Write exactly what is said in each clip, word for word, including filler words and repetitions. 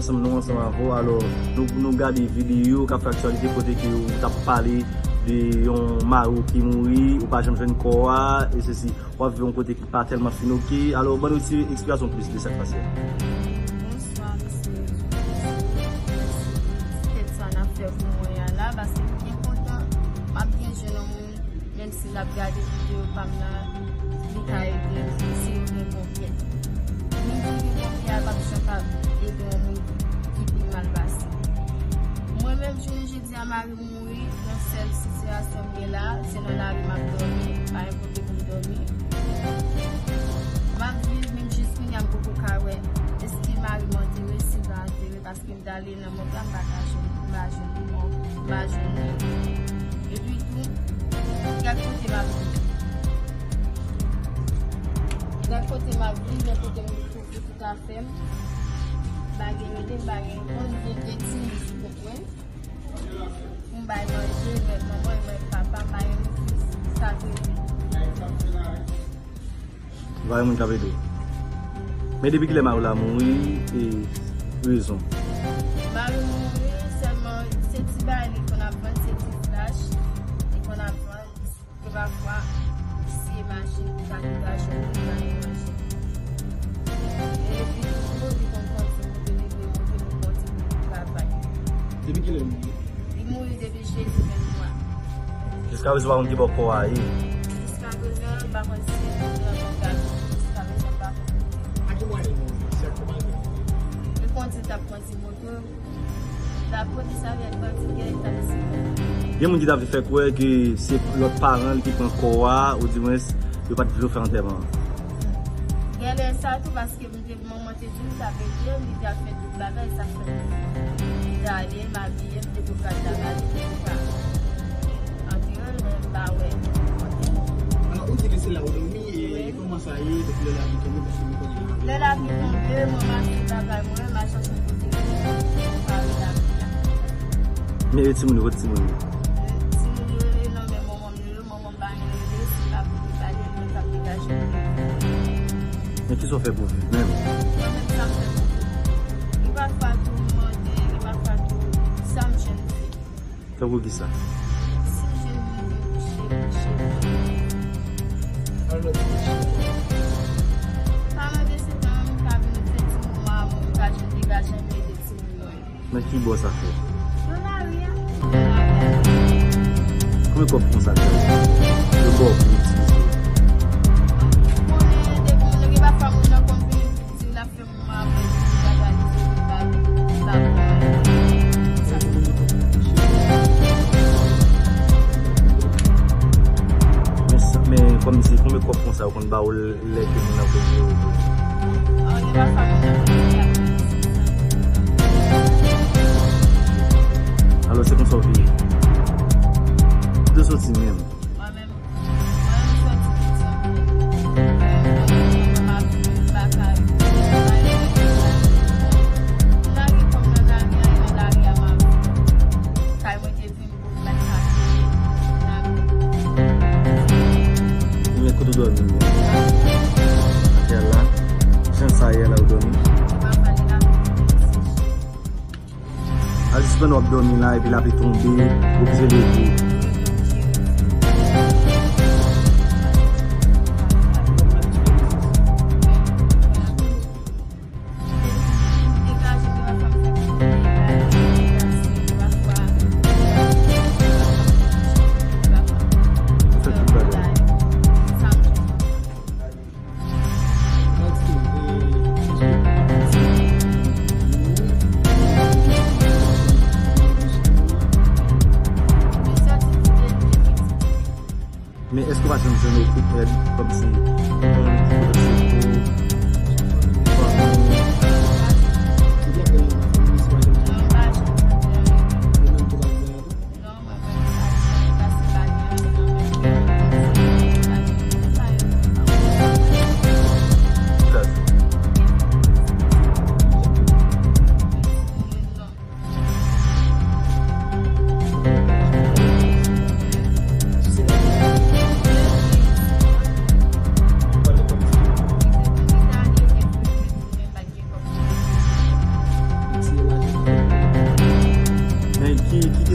Ansanm, nou ansanm avè w. Alò, nou, nou gade videyo k ap fè aktyalite kote ke ou t ap pale de yon mari w ki mouri, ou pa janm jwenn kò a, e sesi. W ap viv yon kote ki pa tèlman fin oke. Alò, ban nou ti eksplikasyon plis de sa k pase. Bonswa, mesye. Mèsi pou tèt sa n ap fè pou mwen an la, paske m byen kontan. M ap byen jwenn yon moun, menm si l ap gade videyo pa m nan, li ka ede m, si yo gen bon kè. Moun ki gen bon kè a p ap janm pa ede yon moun ki pi mal pase. Mwen menm, jounen jodi a, mari m mouri, yon sèl sitiyasyon m gen la, se nan lari m ap dòmi, pa gen kote pou m dòmi. M ap viv, menm jis kounye a m poko ka wè èske mari m antere, si l pa antere, paske m t ale nan mòg la, m pa ka jwenn, m pa jwenn li, m pa jwenn li. Epi tou, gad kote m ap viv. Gad kote m ap viv, gad kote m kouvri tout afè m. M pa gen rele, m pa gen konn, m gen de timoun sou kont mwen. Pou m bay manje, mwen, manman, mwen, papa, m pa gen non plis. Sa trete. Ou pa gen moun k ap ede w. Men depi kilè mari w la mouri, e rezon? Mari m mouri, sèlman se ti bagay li konn ap vann, se ti flach li konn ap vann. Ke pafwa, si e machin pou ta degaje pou ta manje. E epi toujou, li konn kondui moto, li vle monte pou kondui pou travay. Depi kilè li mouri? Li mouri depi jedi venntwa. Jiska prezan, pa konn ki bò kò a ye. Jiska prezan, m pa konn si se moto a konn gaye. Jiska prezan, m pa konn kote. A ki mwayen li mouri? Se ak kòman li te mouri? Li kondui, t ap kondui moto. Gen moun ki ta vle fè kwè ke se lòt paran l ki pran kò a, oudimwens, yo pa t vle yo fè antèman an. Genlè sa tou, paske m te, manman te di m l t ap ede m, li te ap fè tout bagay, sa fè m, li te ale, m abiye, m te pral lakay li, m te ka antere l, men m pa wè. Alò, ou di ke se la ou dòmi, e kòman sa ye depi lè lapli tonbe, paske nou konnen lapli. Lè lapli tonbe, mwen mache travay mwen, m al chache yon kote pou m pare lapli a. Men e timoun yo, kote timoun yo? Timoun yo, e nan men manman m yo ye, manman m pa gen rele, se pa pou li pale, li menm k ap degaje l. Men kisa w fè pou viv menm? Mwen menm, sa m fè pou viv. Gen pafwa tou, m mande, gen pafwa tou, sa m jwenn m fè. Tankou kisa? Si m jwenn moun vin kouche, kouche. Alò, ti kouche. Pa mande se tan m ka vin fè ti moman a moun ka jwenn degaje m ede timoun mwen. Nan ki bò sa fèt? Nan lari a. Nan lari a. Konbyen kòb konsa fè? Yo ba w pou itilize? Konnen depi moun gen pafwa moun nan konn vin di l ap fè Men sa, men kòmsi, konbyen kòb konsa yo konn ba w lè ke moun nan konn vini? Alò, se konsa w vini. Kote w soti menm? Mwen menm, mwen menm m soti Petyonvil. Mwen menm, mwen menm, mwen ap viv lakay mwen. Mwen pa gen kay. M lage kò m nan lari a, e nan lari a m ap viv. Kay mwen te vin pou m mèt mache nan. Men kote w dòmi menm? Atè la? Jan sa ye la ou dòmi? Mwen pa pale la, mwen seche. Al sispann w ap dòmi la, epi lapli tonbe, ou oblije leve. Ou fè tout bagay. Men èske w pa janm jwenn okenn èd, kòmsi moun ki pote sekou, fanmi?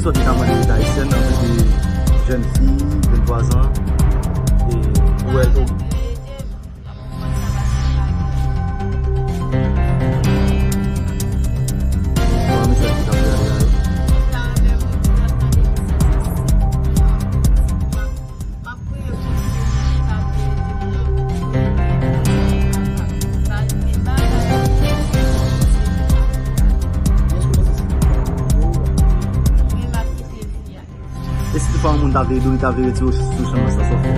Sòti ta mande rete ayisyèn, antanke jèn fi, venntwa zan, e ou wè l tou. Bon, mesaj ki t ap voye a yo. E si toutfwa yon moun ta vle ede w, li ta vle retire w sou chanm nan, sa w fè?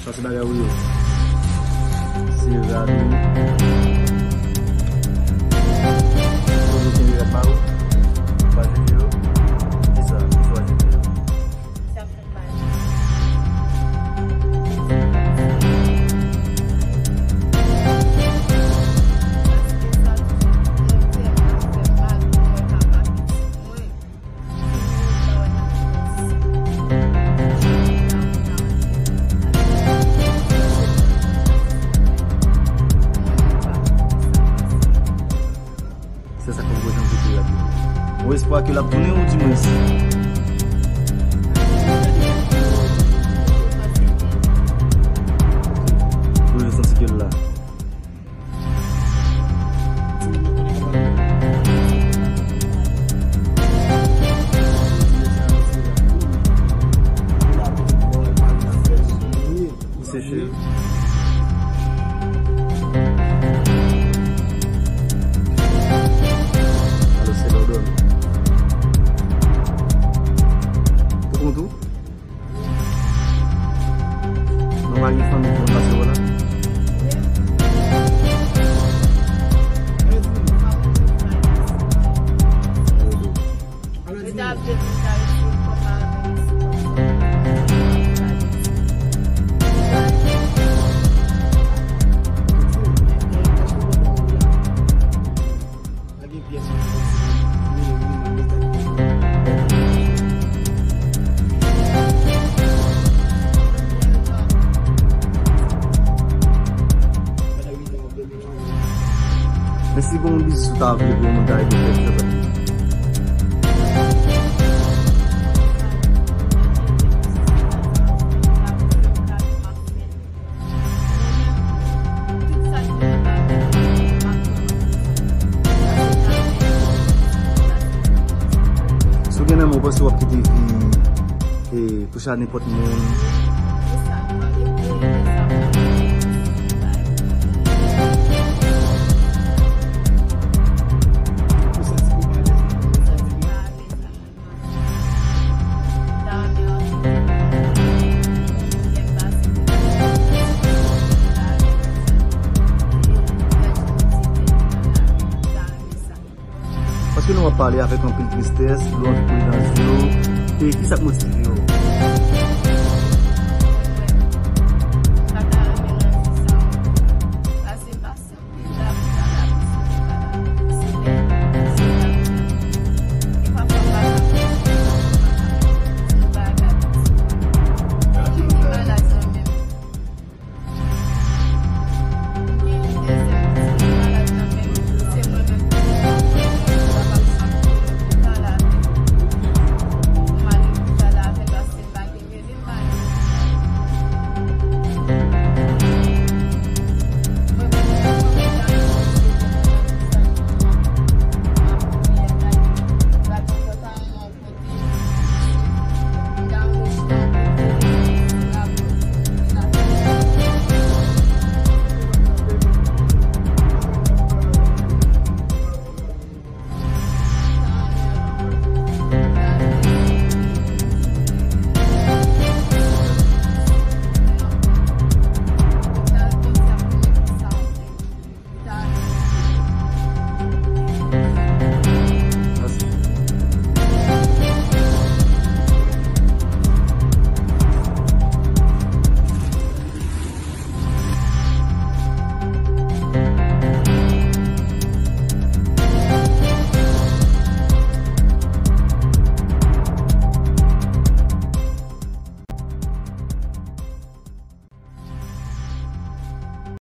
Sa se bagay ou ye. Se rad ou. Ou kenbe rad pa ou. Pa jete yo. Kisa? Kisa w jete yo? Se sa k fè w bezwen koute rad yo. Ou espwa ke l ap tounen ou di mwens? Ou bezwen santi ke l la. Seche. Alo, se lè w dòmi. Ou kont ou? Nou pa gen fanmi ki konn pase w la? Yo te ap di m ta rete kòm pa renmen resi kòm sa. Pa gen pyès mwen santi m vle ri nan letan. Pandan uit an w ap dòmi. Men si gen yon biznis ou ta vle pou yon moun ta ede w fè, kisa sa pou? Si w gen nan men w, panse w ap kite vi, e, touche a nenpòt moun. Paske nou ap pale avèk anpil tristès, dlo anvi koule nan zye w. E kisa k motive w?